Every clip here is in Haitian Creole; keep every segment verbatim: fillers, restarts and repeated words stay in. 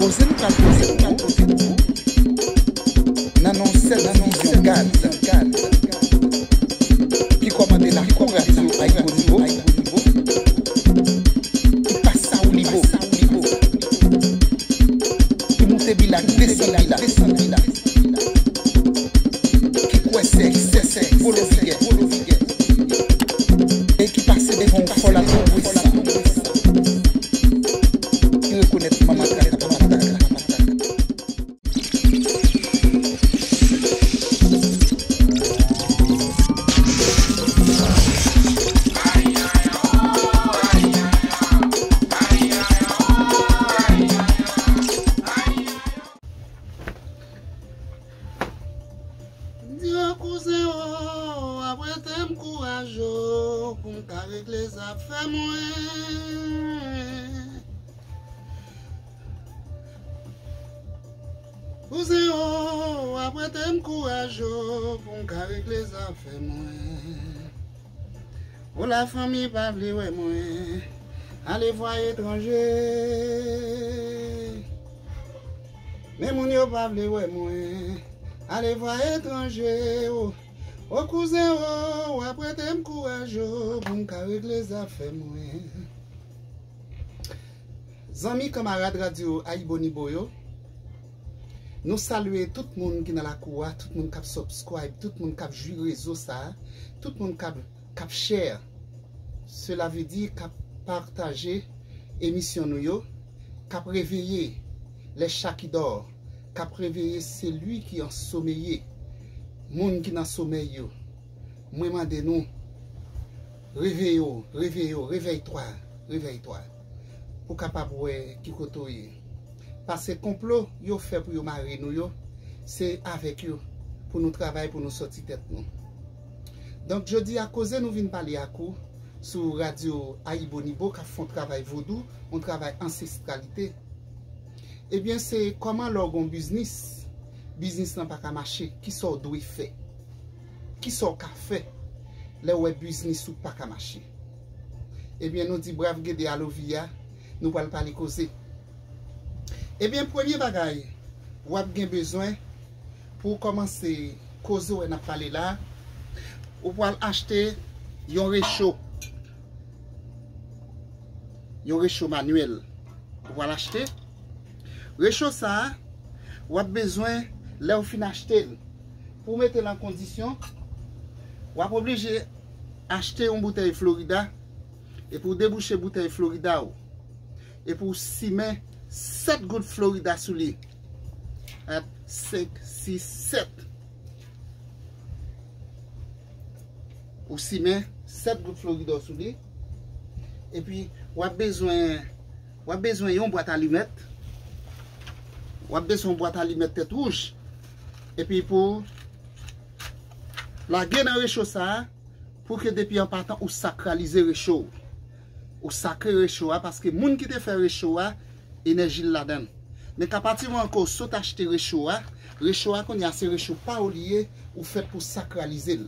Koze nou pral poze pou ou nan non sèt divizyon gad ki kòmande lakou radyo Ayibo Nibo, ki pa sa ou libo, ki moute bilak, desann bilak, ki kwè sèks, sèks, volo vigè, e ki pase devan yon fò lakou pwisan, ki rekonèt manman kaka, papa kaka. Di yo kouzen o, w ap rete m kouraje w pou m ka regle zafè mwen. Kouzen o, w ap rete m kouraje w pou m ka regle zafè mwen. O lafanmi pa vle wè mwen, ale vwa etranje. Men moun yo pa vle wè mwen, ale vwa etranje. O, o kouzen o, w ap rete m kouraje w pou m ka regle zafè mwen. Zanmi, kanmarad radyo Ayibo Nibo yo, nou salye tout moun ki nan lakou a, tout moun k ap subscribe, tout moun k ap jwi rezo sa a, tout moun k ap, k ap share. Cela veut dire k ap pataje emisyon nou yo, k ap reveye les chats qui dorment, k ap reveye celui qui ensommeillé, moun ki nan somèy yo. Mwen mande nou, reveye w, reveye w, réveille-toi, réveille-toi, pou kapab wè ki kote w ye. Paske konplo yo fè pou yo mare nou yo, se avèk yo pou nou travay, pou nou sòti tèt nou. Donk, jodi a, koze nou vin pale ak ou sou radyo Ayibo Nibo k ap fè yon travay vodou, yon travay ansestralite. Ebyen, se kòman lè w gen yon biznis, biznis lan pa ka mache, kisa w dwe fè? Kisa w ka fè lè w wè biznis ou pa ka mache? Ebyen, nou di brav Gede Alovi a, nou pral pale koze. Ebyen, premye bagay w ap gen bezwen pou w kòmanse koze w wè n ap pale la, ou pral achte yon recho. Yon recho manyèl. Ou pral achte. Recho sa a, w ap bezwen, lè w fin achte l, pou w mete l an kondisyon, w ap oblije achte yon boutèy Florida, epi w debouche boutèy Florida w, epi w simen sèt gout Florida sou li. At senk, sis, sèt. Ou simen sèt gout Florida w sou li. Epi, w ap bezwen, w ap bezwen yon bwat alimèt. W ap bezwen yon bwat alimèt tèt wouj. Epi pou lage nan recho sa a, pou ke depi an patan ou sakralize recho w. Ou sakre recho a, paske moun ki te fè recho a, enèji l ladan l. Men apatimoman ke w sot achte recho a, recho a kounye a se recho pa w li ye, ou fèt pou sakralize l.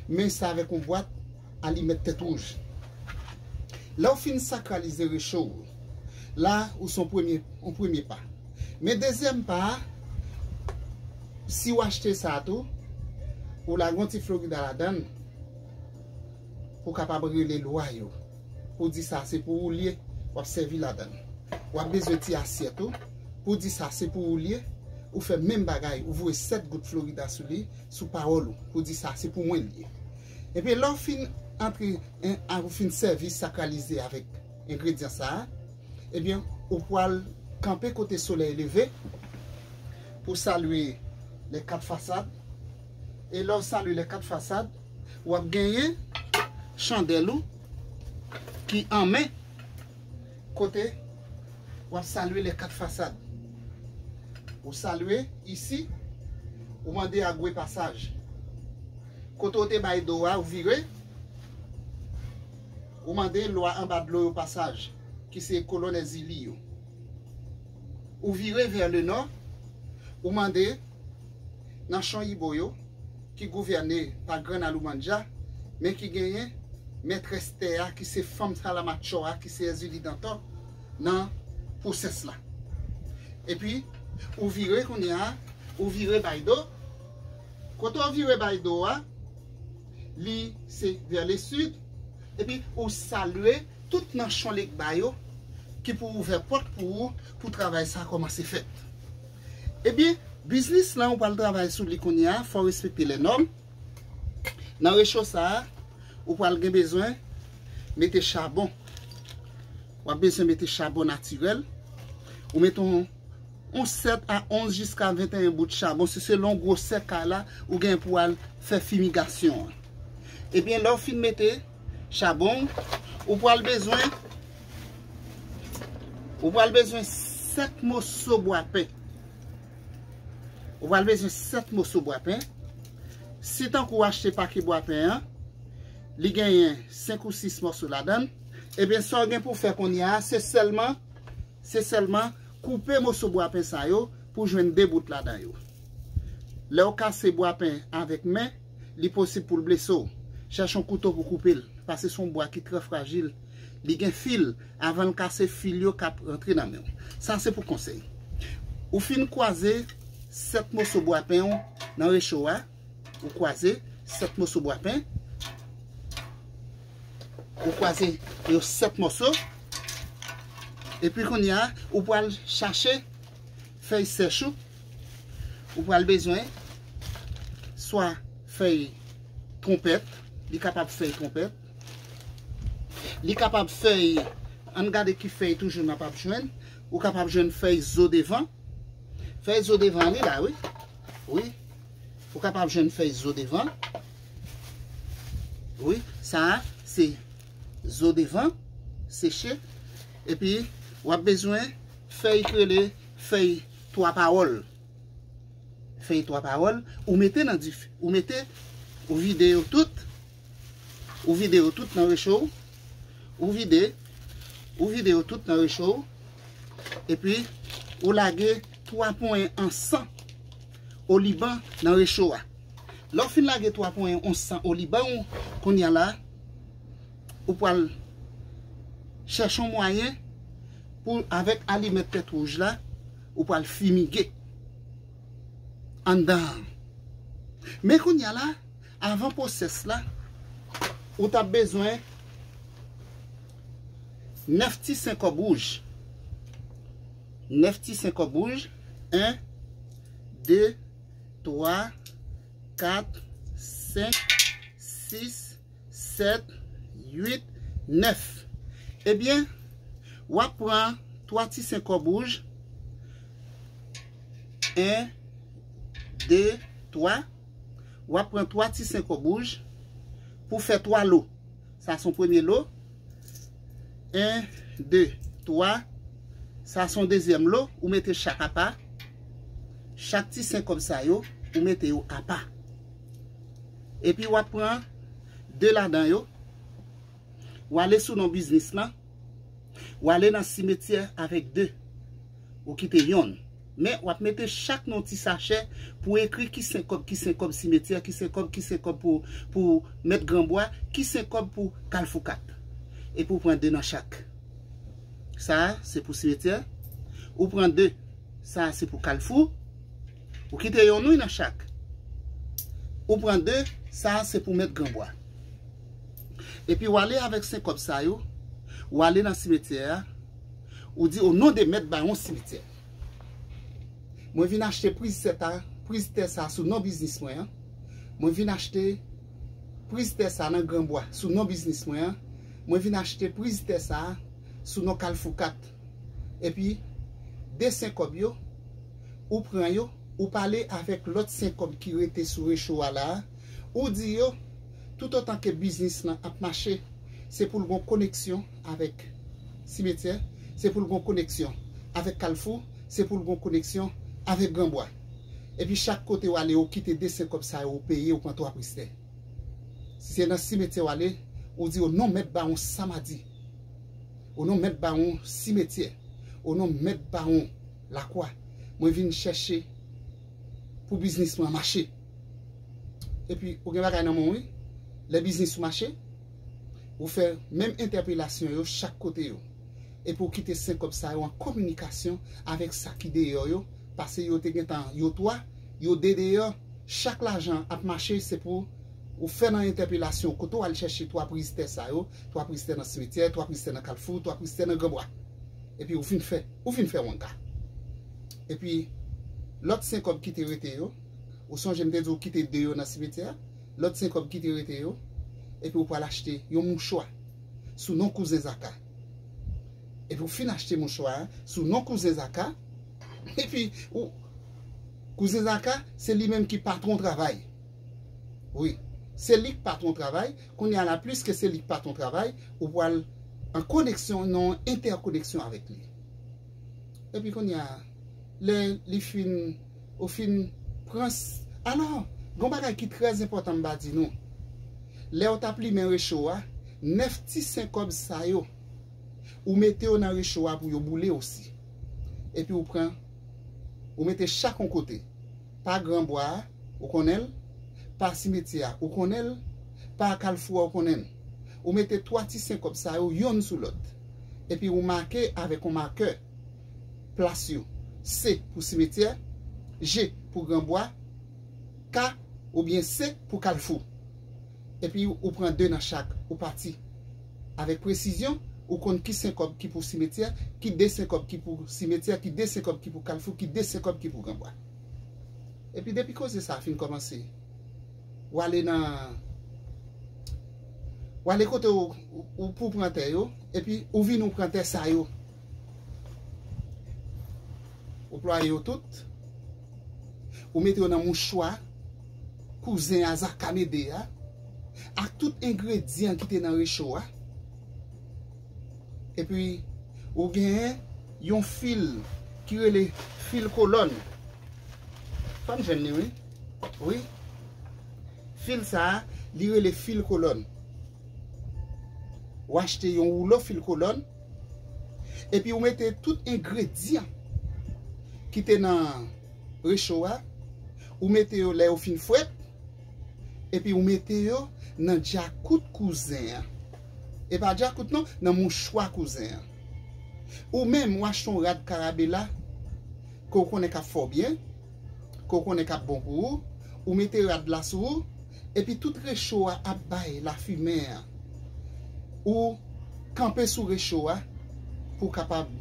Men sa avèk yon bwat alimèt tèt wouj. Lè w fin sakralize recho w, la ou se yon premye, yon premye pa. Men dezyèm pa a, si w achte sa a tou, ou lage yon ti Florida ladan l, pou w kapab rele lwa yo. Pou di sa se pou ou l ye, w ap sèvi ladan l. W ap bezwen ti asyèt ou, pou di sa se pou ou l ye, ou fè menm bagay, ou voye sèt gout Florida sou li, sou pawòl ou, pou di sa se pou mwen l ye. Epi lè w fin antre, en, a, ou fin sèvi sakralize avèk engredyan sa a, ebyen, ou pral kanpe kote solèy leve pou salye les quatre façades. E lè w salye les quatre façades, w ap genyen chandèl ou ki an men kote w ap salye les quatre façades. Ou salye isi, ou mande a gwe pasaj. Kote w te bay do a, ou vire, ou mande lwa anba dlo yo pasaj, ki se kolonèz ili yo. Ou vire vers le nord, ou mande Nanchon Yibo yo, ki gouvène pa Grann Aloumandja, men ki genyen mètrès tè a, ki se fanm Salamatchò a, ki se Èzili Dantò, nan pwosès la. Epi, ou vire kounye a, ou vire bay do. Kote w vire bay do a, li se vers le sud. Epi, ou salye tout nanchon Legba yo ki pou ouvè pòt pou ou, pou travay sa kòmanse fèt. Ebyen, biznis lan ou pral travay sou li kounye a, fò w respekte lè nòm. Nan recho sa a, ou pral gen bezwen mete chabon. W ap bezwen mete chabon natirèl. Ou mete yon, yon sèt a onz jiska venteyen bout chabon, se selon gwosè kay la ou gen pou al fè fimigasyon an. Ebyen, lè w fin mete chabon, ou pral bezwen, ou pral bezwen sèt moso bwa pen. Ou pral bezwen sèt moso bwa pen. Si tankou w achte pake bwa pen an, li genyen senk ou sis moso ladan l, ebyen, sa w gen pou fè kounye a, se sèlman, se sèlman koupe moso bwa pen sa yo pou jwenn de bout ladan yo. Lè w kase bwa pen avèk men, li posib pou l blese w. Chèche yon kouto pou koupe l, paske se yon bwa ki trè frajil. Li gen fil, avan l kase, fil yo ka rantre nan men w. Sa se pou konsèy. Ou fin kwaze sèt moso bwa pen w nan recho a, ou kwaze sèt moso bwa pen, ou kwaze yo sèt moso, epi kounye a, ou pral chache fèy sèch ou, ou pral bezwen swa fèy twonpèt, li kapab fèy twonpèt, li kapab fèy, ann gade ki fèy toujou n ap ap jwenn, ou kapab jwenn fèy zo devan, fèy zo devan li la, wi, wi, ou kapab jwenn fèy zo devan, wi, sa a se zo devan, seche, epi w ap bezwen fèy ki rele fèy twa pawòl. Fèy twa pawòl, ou mete nan dif, ou mete, ou vide yo tout, ou vide yo tout nan recho w, ou vide, ou vide yo tout nan recho w, epi ou lage twa ponyen ansan oliban nan recho a. Lè w fin lage twa ponyen ansan oliban ou, kounye a la, ou pral chèche yon mwayen pou, avèk alimèt tèt wouj la, ou pral fimige anndan an. Men kounye a la, avan pwosès la, ou t ap bezwen nèf ti senkòb wouj. Nèf ti senkòb wouj. En, de, twa, kat, senk, sis, sèt, uit, nèf. Ebyen, w ap pran twa ti senkòb wouj. En, de, twa. W ap pran twa ti senkòb wouj pou fè twa lo. Sa se yon premye lo. En, de, twa. Sa se yon dezyèm lo. Ou mete chak apa. Chak ti senkòb sa yo, ou mete yo apa. Epi w ap pran de ladan yo. W ale sou non biznis lan. W ale nan simetyè avèk de. Ou kite yonn. Men w ap mete chak non ti sachè pou ekri ki senkòb, ki senkòb simetyè, ki senkòb, ki senkòb pou, pou mèt granbwa, ki senkòb pou kalfou kat. Epi w pran de nan chak. Sa a, se pou simetyè. Ou pran de. Sa a, se pou kalfou. Ou kite yonn wi nan chak. Ou pran de. Sa a, se pou mèt granbwa. Epi w ale avèk senkòb sa yo. Ou ale nan simetyè a. Ou di, o non de mèt Bawon simetyè, mwen vin achte priz tè ta, priz tè sa sou non biznis mwen an. Mwen vin achte priz tè sa nan Granbwa sou non biznis mwen an. Mwen vin achte priz tè sa sou non Kalfou kat. Epi, de senkòb yo, ou pran yo, ou pale avèk lòt senkòb ki rete sou recho a la a, ou di yo, toutotan ke biznis lan ap mache, se pou l gon koneksyon avèk simetyè, se pou l gon koneksyon avèk Kalfou, se pou l gon koneksyon avèk Granbwa. Epi chak kote w ale, ou kite de senkòb sa yo, ou peye, ou pran twa priz tè. Si se nan simetyè w ale, ou di, o non mèt Bawon Samadi, o non mèt Bawon simetyè, o non mèt Bawon Lakwa, mwen vin chèche pou biznis mwen mache. Epi, ou gen bagay nan men w, wi. Lè biznis ou mache, ou fè menm entèpelasyon yo chak kote yo. epi w kite senk kòb sa yo an kominikasyon avèk sa ki deyò yo, paske yo te gentan, yo twa, yo de deyò, chak lajan ap mache, se pou ou fè nan entèpelasyon, kote w al chèche twa priztè sa yo, twa priztè nan simetyè, twa priztè nan kalfou, twa priztè nan granbwa. Epi ou fin fè, ou fin fè wanga. Epi lòt senk kòb ki te rete yo, ou sonje m te di w kite de yo nan simetyè a, lòt senk kòb ki te rete yo, epi ou pral achte yon mouchwa sou non kouzen Zaka. Epi ou fin achte mouchwa a sou non kouzen Zaka, epi ou, kouzen Zaka, se li menm ki patwon travay. Wi, se li k patwon travay. Kounye a la, pliske se li k patwon travay, ou pral an koneksyon, nan entèkoneksyon avèk li. Epi kounye a, lè li fin, ou fin pran s-, alò, gon bagay ki trè enpòtan m ba di nou. Lè w t ap limen recho a, nèf ti senk kòb sa yo, ou mete yo nan recho a pou yo boule osi. Epi ou pran, ou mete chak yon kote. Pa granbwa a, ou konnen l. Pa simetyè a, ou konnen l. Pa kalfou a, ou konnen l. Ou mete twa ti senk kòb sa yo, yonn sou lòt. Epi ou make avèk yon makè plas yo. C pou simetyè, G pou granbwa, K oubyen C pou kalfou. Epi ou pran de nan chak, ou pati. Avèk presizyon, ou konn ki senk kòb ki pou simetyè, ki de senk kòb ki pou simetyè, ki de senk kòb ki pou kalfou, ki de senk kòb ki pou granbwa. Epi depi koze sa a fin kòmanse, w ale nan, w ale kote w, w, w pou pran tè yo, epi ou vin ou pran tè sa yo. Ou plwaye yo tout, ou mete yo nan mouchwa kouzen a Zaka mete a, ak tout engredyan ki te nan recho a. Epi, ou genyen yon fil ki rele fil kolòn. Fò m jwenn li, wi. Wi. Fil sa a, li rele fil kolòn. Ou achte yon woulo fil kolòn, epi ou mete tout engredyan ki te nan recho a, ou mete yo lè yo fin frèt, epi ou mete yo nan djakout kouzen an. E pa djakout non, nan mouchwa kouzen an. Ou menm, ou achte yon rad karabela ke w konnen k ap fè w byen, ke w konnen k ap bon pou ou, ou mete rad la sou ou, epi tout recho a ap bay lafimen an. Ou kanpe sou recho a pou w kapab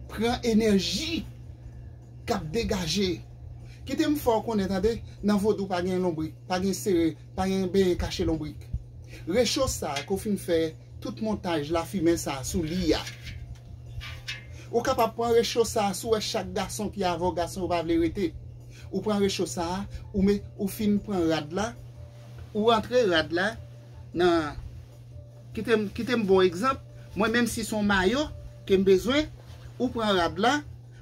pran enèji k ap degaje. Kite m fè w konnen, tande, nan vodou pa gen lonbrik, pa gen sere, pa gen benyen kache lonbrik. Recho sa a ke w fin fè tout montaj lafimen sa a sou li a. Ou kapab pran recho sa a, si w wè chak gason ki avè w, gason yo pa vle rete. Ou pran recho sa a, ou met, ou fin pran rad la, ou antre rad la nan, kite m, kite m ba w egzanp, mwen menm si se yon mayo ke m bezwen, ou pran rad la,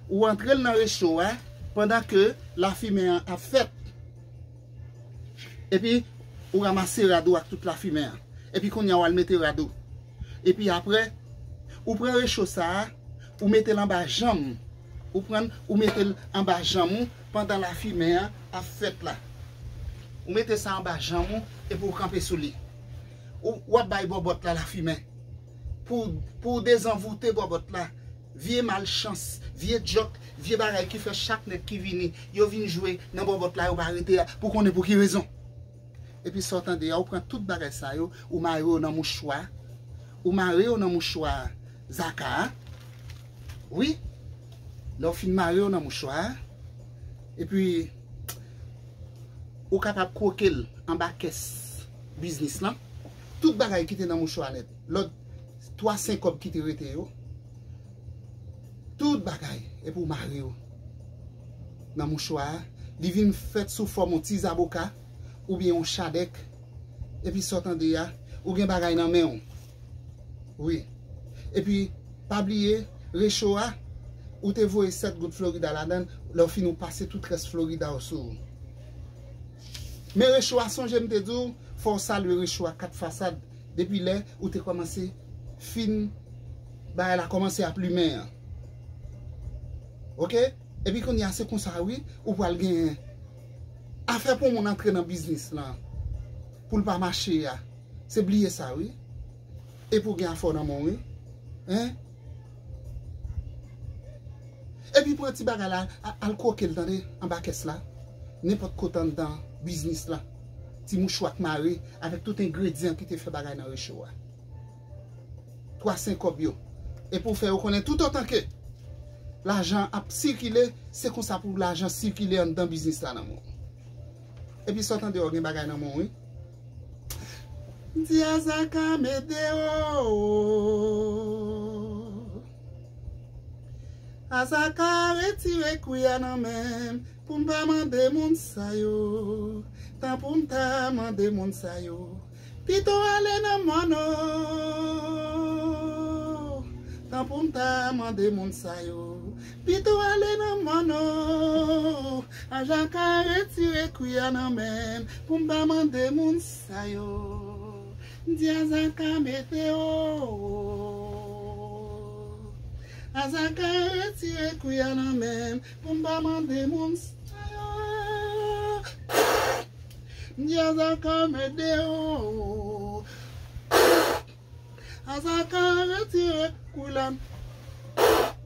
ou antre l nan recho a, pandan ke lafimen an ap fèt. Epi, ou ranmase rad ou ak tout lafimen an. Epi kounye a, w al mete rad ou. Epi apre, ou pran recho sa a, ou mete l anba janm ou. Ou pran, ou mete l anba janm ou pandan lafimen an ap fèt la. Ou mete sa anba janm ou epi ou kanpe sou li. Ou, w ap bay bòbòt la lafimen. Pou, pou w dezanvoute bòbòt la, vye malchans, vye djòk, vye bagay ki fè chak nèg ki vini, yo vin jwe nan bòbòt la, yo pa rete a, pou konnen pou ki rezon. Epi sa w tande a, ou pran tout bagay sa yo, ou mare yo nan mouchwa, ou mare yo nan mouchwa zaka a. Wi, lè w fin mare yo nan mouchwa a, epi ou kapab kwoke l anba kès biznis lan. Tout bagay ki te nan mouchwa a nèt, lòt twa senk kòb ki te rete yo, tout bagay, epi w mare yo nan mouchwa a. Li vin fèt sou fòm yon ti zaboka oubyen yon chadèk. Epi sa w tande a, ou gen bagay nan men w. Wi. Epi, pa bliye, recho a, ou te voye sèt goud Florida ladan l, lè w fini w pase tout rès Florida w sou ou. Men recho a, sonje m te di w, fò w salye recho a kat fasad. Depi lè ou te kòmanse fin, bagay la kòmanse ap limen an. Oke? Epi kounye a se konsa wi, ou pral genyen afè pou moun antre nan biznis lan pou l pa mache a. Se bliye sa wi. Epi w gen afè w nan men w, wi. Hein? Epi pran ti bagay la, a- al kwoke l, tande, anba kès la. Nenpòt kote anndan biznis la. Ti mouchwa k mare avèk tout engredyan ki te fè bagay nan recho a. Twa sen kòb yo. Epi w fè yo konnen toutotan ke lajan ap sikile, se konsa pou lajan sikile anndan biznis la nan men w. Epi sa w tande w gen bagay nan men w, wi. Di Azaka mete o. Azaka retire kwi a nan men m pou m pa mande moun sa yo. Tan pou m ta mande moun sa yo. Pito ale nan mòn o. Tan pou m ta mande moun sa yo. Pito ale nan mòn o. Azaka retire kwi a nan men m pou m pa mande moun sa yo. Di Azaka mete o. Azaka retire kwi a nan men m pou m pa mande moun sa yo. Di Azaka mete o. Azaka retire kwi la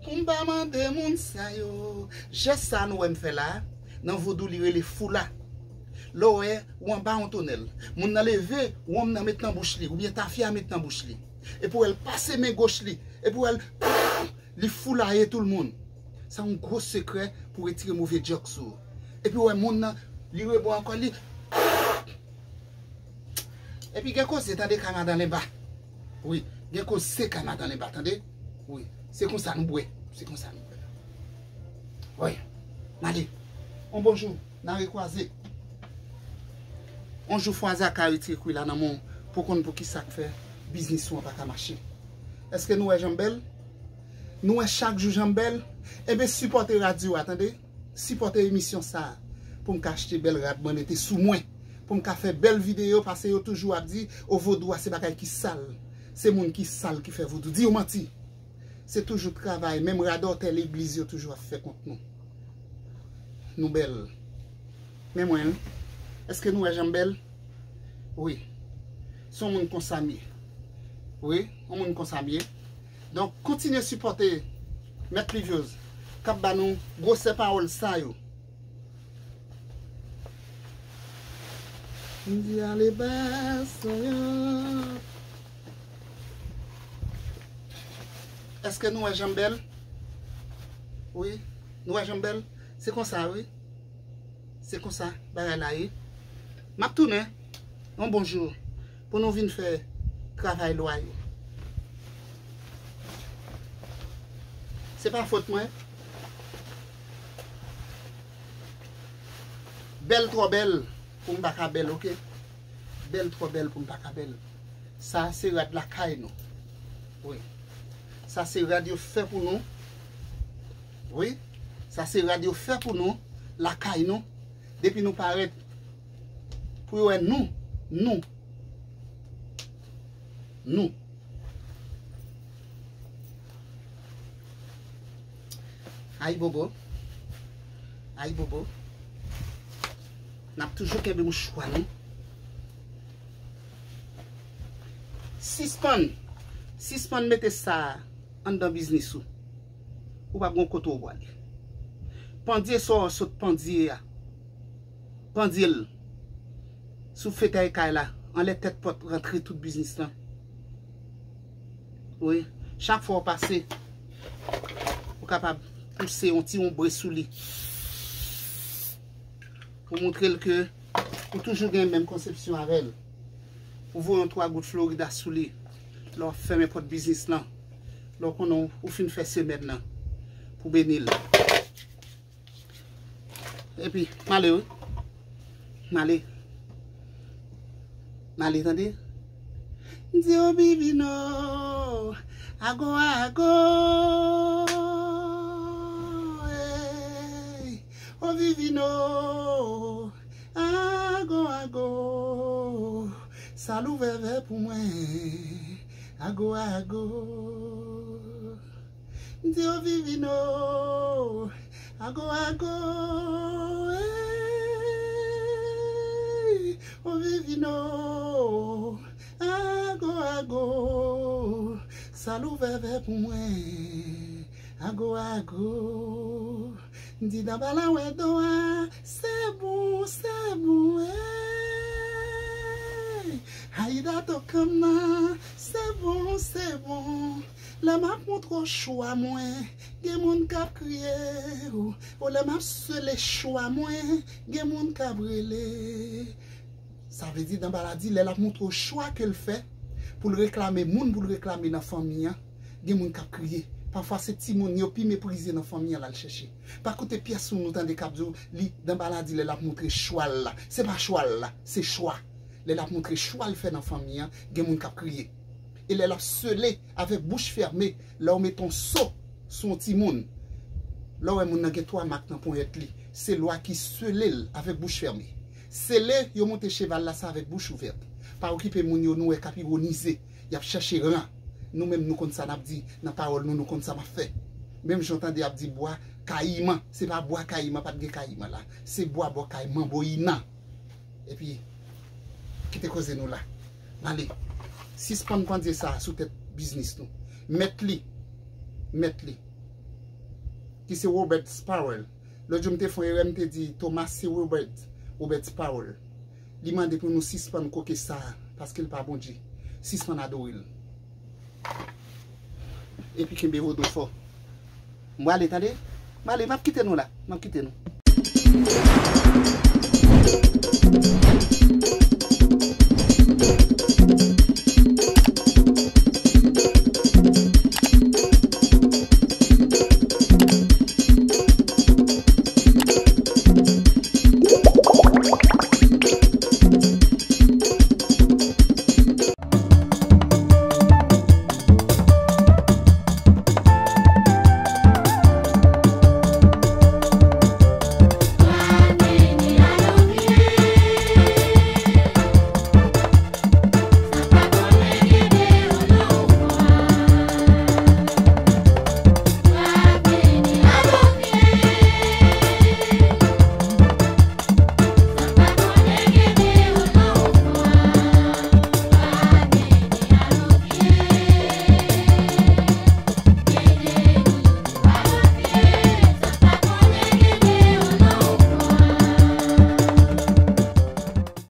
pou m pa mande moun sa yo. Jès sa nou wè m fè la, nan vodou li rele foula. Lè w wè ou anba yon tonèl, moun nan leve, wonm nan met nan bouch li, oubyen tafya met nan bouch li. Epi w wè l pase men goch li, epi w wè l, li foulaye tout moun. Sa yon gwo sekrè pou retire move djòk sou ou. Epi w wè moun nan, li rebò ankò, li Epi gen koze, tande, kay madan Lenba. Wi, gen koze kay madan Lenba, tande. Wi, se konsa nou bwè. Se konsa nou bwè. Wi. M ale. On bonjou, n a rekwaze. On jou fò Azaka retire kwi la nan men w pou konn pou ki sa k fè biznis ou an pa ka mache. Èske nou wè jan m bèl? Nou wè chak jou jan m bèl? Enben, sipòte radyo a, tande. Sipòte emisyon sa a pou m ka achte bèl rad mwen mete sou mwen, pou m ka fè bèl videyo, paske yo toujou ap di, o, vodou a se bagay ki sal. Se moun ki sal ki fè vodou. Di yo manti. Se toujou travay, menm rad otè legliz yo toujou ap fè kont nou. Nou bèl. Men mwen, wi. Èske nou wè jan m bèl? Wi. Se yon moun konsa m ye. Wi, yon moun konsa m ye. Donk, kontinye sipòte Mèt Livyòz k ap ba nou gwosè pawòl sa yo. M di ale ba sa yo. Èske nou wè jan m bèl? Wi, nou wè jan m bèl? Se konsa, wi. Se konsa bagay la ye. M ap tounen yon bon jou pou nou vin fè travay lwa yo. Se pa fòt mwen. Bèl twò bèl pou m pa ka bèl, oke? Bèl twò bèl pou m pa ka bèl. Sa se rad lakay nou. Wi. Sa se rad yo fè pou nou. Wi. Sa se rad yo fè pou nou lakay nou. Depi nou parèt, pou yo wè nou, nou, nou. Ayibobo. Ayibobo. N ap toujou kenbe mouchwa nou. Sispann. Sispann mete sa anndan biznis ou. Ou p ap gen kote ou pwale. Pandye sa w sot pandye a. Pandye l sou fetèy kay la, anlè tèt pòt rantre tout biznis lan. Wi, chak fwa w pase, ou kapab pouse yon ti onbre sou li. Pou montre l ke ou toujou gen menm konsepsyon avè l. Ou voye yon twa gout Florida sou li. Lè w ap fèmen pòt biznis lan. Lè w konnen w fin fè semèn nan. Pou beni l. Epi, m ale wi. M ale. M ale, tande. Di yo Vivino, ago, ago, ey. O Vivino, ago, ago, sa l ouvè vè pou mwen, ago, ago. Di yo Vivino, ago, ago, ey, o Vivino, ago, ago. Sa l ouvè vè pou mwen, ago ago. Di Danbala wè do a, se bon, se bon, ey. Ayida tokan m nan, se bon, se bon. Lè m ap montre w chwa mwen, gen moun k ap kriye, o, o lè m ap sele chwa mwen, gen moun k ap rele. Sa vle di Danbala di lè l ap montre w chwa ke l fè pou l reklame moun, pou l reklame nan fanmi an, gen moun k ap kriye. Pafwa se timoun yo pi meprize nan fanmi an l al chèche. Pa koute pyès moun ou tande k ap di w li Danbala di lè l ap montre chwa l la. Se pa chwa l la, se chwa. Lè l ap montre chwa l fè nan fanmi an, gen moun k ap kriye. E lè l ap sele avèk bouch fèmen, lè w mete yon so sou yon timoun, lè w wè moun nan gen twa mak nan ponyèt li, se lwa ki sele l avèk bouch fèmen. Sele yo monte cheval la se avèk bouch ouvèt. Pa okipe moun yo nou wè k ap iwonize, y ap chèche ran. Nou menm nou konn sa n ap di nan pawòl nou, nou konn sa n ap fè. Menm jan w tande y ap di bwa kayiman, se pa bwa kayiman, pa t gen kayiman la. Se bwa bò kay Manbo Inan. Epi, kite koze nou la. N ale. Sispann pandye sa sou tèt biznis nou. Mèt li, mèt li, ki se Robert Sparrow. Lòt jou m te fè yon erè, m te di Thomas se Robert, Robert Sparrow. Li mande pou nou sispann koke sa, paske l pa Bondye. Sispann adore l. Epi kenbe vodou fò. M prale, tande? M prale, m ap kite nou la. M ap kite nou.